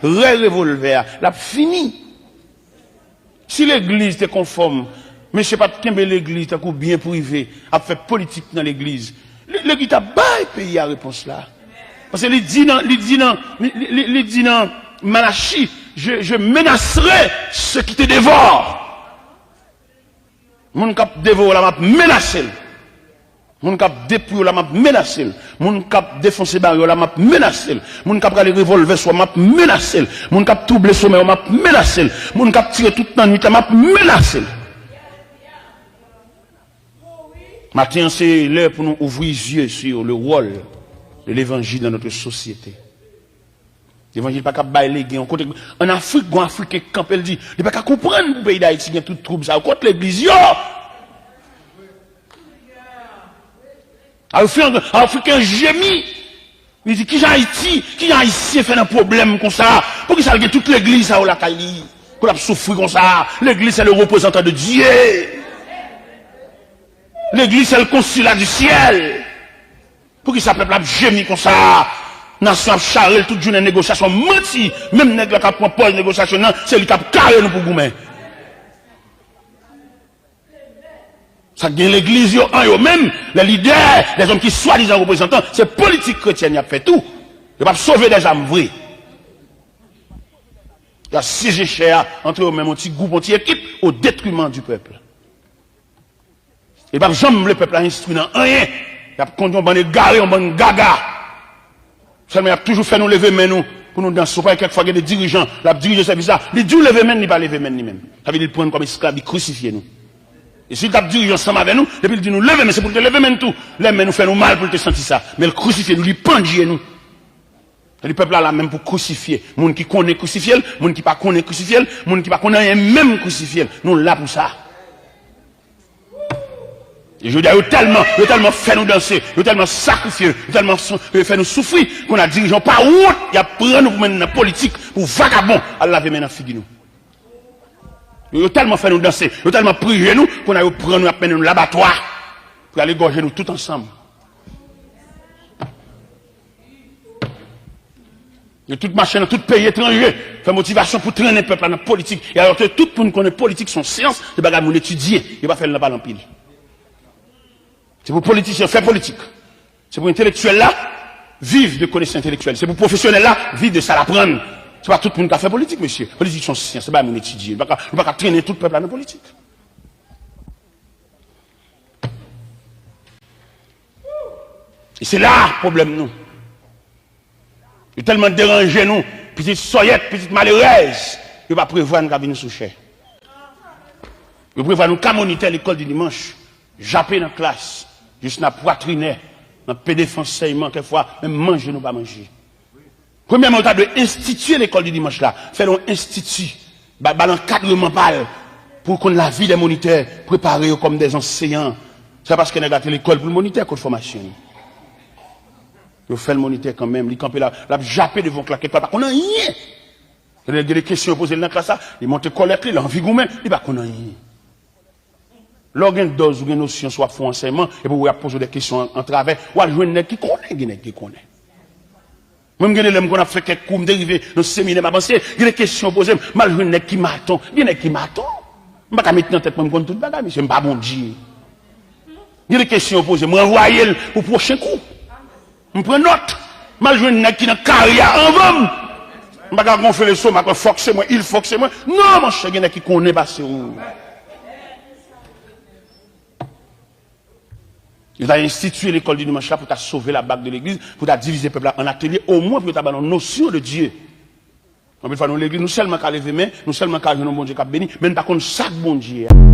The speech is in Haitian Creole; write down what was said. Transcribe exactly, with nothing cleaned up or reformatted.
Rèy revòlvè a, l ap fini. Si legliz te konfòm, mesye pa t kenbe legliz tankou byen prive, ap fè politik nan legliz. Le- Legliz t ap bay peyi a repons la. Paske li di nan, li di nan, li, li, li, li di nan Malachi, je, je menacerai ceux qui te dévorent. Moun k ap devore w la, m ap menase l. Moun k ap detwi w la, m ap menase l. Moun k ap defonse bari w la, m ap menase l. Moun k ap rale revòlvè sou w, m ap menase l. Moun k ap twouble somèy w, m ap menase l. Moun k ap tire tout lannwit la, m ap menase l. Maten an, se lè pou nou ouvri zye sur le rôle de l'évangile dans notre société. Levanjil pa ka bay legen yon kote. Ann Afrik, gon Afriken k kanpe, l di, li pa ka konprann pou peyi Dayiti gen tout twoub sa yo. Kot legliz yo? Afriken, Afriken jemi. Li di, kijan Ayiti, kijan Ayisyen fè nan pwoblèm konsa? Poukisa l gen tout legliz sa yo lakay li? Pou l ap soufri konsa? Legliz, c'est le représentant de Dieu. Legliz, c'est le consulat du ciel. Poukisa pèp la ap jemi konsa? Nasyon ap chare l tout jounen negosyasyon, manti. Menm nèg la k ap pran pòz negosyasyon nan, se li k ap kare nou pou goumen. Sa gen legliz yo an yo menm, les leaders, les hommes qui soi-disant reprezantan, se politik kretyèn y ap fè tou. Yo p ap sove dèzam vre. Y ap siyeje chè a antre yo menm, yon ti gwoup, yon ti ekip, au détriment du peuple. Li p ap janm vle pèp la enstwi nan anyen. Y ap kondui yon bann egare, yon bann gaga. Sèlman y ap toujou fè nou leve men nou pou nou danse. Ou pa wè kèk fwa gen de dirijan, l ap dirije sèvis la, li di w leve men n, li pa leve men n li menm. Sa vle di l pran n kòm esklav, li krisifye nou. E si l t ap dirije ansanm avè nou, depi l di nou leve men, se pou l te leve men n tou. Lè men nou fè nou mal pou l te santi sa. Men l krisifye nou, li pandye nou. Li pèp la la menm pou krisifye. Moun ki konnen krisifye l, moun ki pa konnen krisifye l, moun ki pa konnen anyen menm krisifye l. Nou la pou sa. E jodi a, yo tèlman, yo tèlman fè nou danse, yo tèlman sakrifye, yo tèlman sou- yo fè nou soufri, kounye a dirijan pa wont, y ap pran nou pou mennen nan politik, pou vagabon, al lave men nan figi nou. Yo, yo tèlman fè nou danse, yo tèlman priye nou, kounye a yo pran nou, y ap mennen nou labatwa, pou y al egòje nou tout ansanm. Yo tout mache nan tout peyi etranje, fè motivasyon pou trennen pèp la nan politik. E alò ke tout moun konnen politik se yon syans, se bagay moun etidye, yo pa fè l nan pale anpil. Se pou politisyen fè politik. Se pou entelektyèl la viv de konesans entelektyèl. Se pou pwofesyonèl la viv de sa l aprann. Se pa tout moun ka fè politik, mesye. Politik se yon syans, se bagay moun etidye. Nou pa ka, nou pa ka trennen tout pèp la nan politik. E se la pwoblèm nou. Yo tèlman deranje nou, pitit sòyèt, pitit malerèz, yo pa prevwa n ka vin sou chè. Yo prevwa nou ka monitè lekòl di dimanch, jape nan klas, jis nan pwatrinè, nan pede fè ansèyman, kèk fwa, menm manje nou pa manje. Premyèman, yo ta dwe enstitye lekòl di dimanch la, fè l yon enstiti, ba, ba l ankadreman pa l, pou l konn lavi dè monitè, prepare yo kòm dè anseyan. Se pa paske nèg la te lekòl pou l monitè, kot fòmasyon l? Yo fè l monitè kanmenm, li kanpe la, l ap jape devan yon klak lekòl, pa konn anyen. Gen de kesyon yo poze l nan klas la, li monte kòlèt li, l anvi goumen, li pa konn anyen. Lè w gen dòz, ou gen nosyon, si w ap fè yon ansèyman, epi w ap poze w de kesyon an, an travè, w al jwenn nèg ki konnen, gen nèg ki konnen. Mwen, m gen de lè m konn ap fè kèk kou, m te rive nan seminè, m ap anseye, gen de kesyon yo poze m, m al jwenn nèg ki maton, gen nèg ki maton. M pa ka met nan tèt mwen, m konn tout bagay, mesye, m pa Bondye. Gen de kesyon yo poze m, m ranvwaye l pou pwochen kou. M pran nòt. M al jwenn nèg ki nan kari a anvan m. M pa ka gonfle lestomak mwen, fòk se mwen, il fòk se mwen. Non, monchè, gen nèg ki konnen pase w. Yo ta enstitye lekòl di dimanch la pou ta sove la bak de legliz, pou ta divize pèp la an atelye, omwen pou yo ta ba nou nosyon de Dye. Anpil fwa, nou legliz, nou sèlman ka leve men, nou sèlman ka jwenn yon Bondye k ap beni, men n pa konn sa k Bondye a.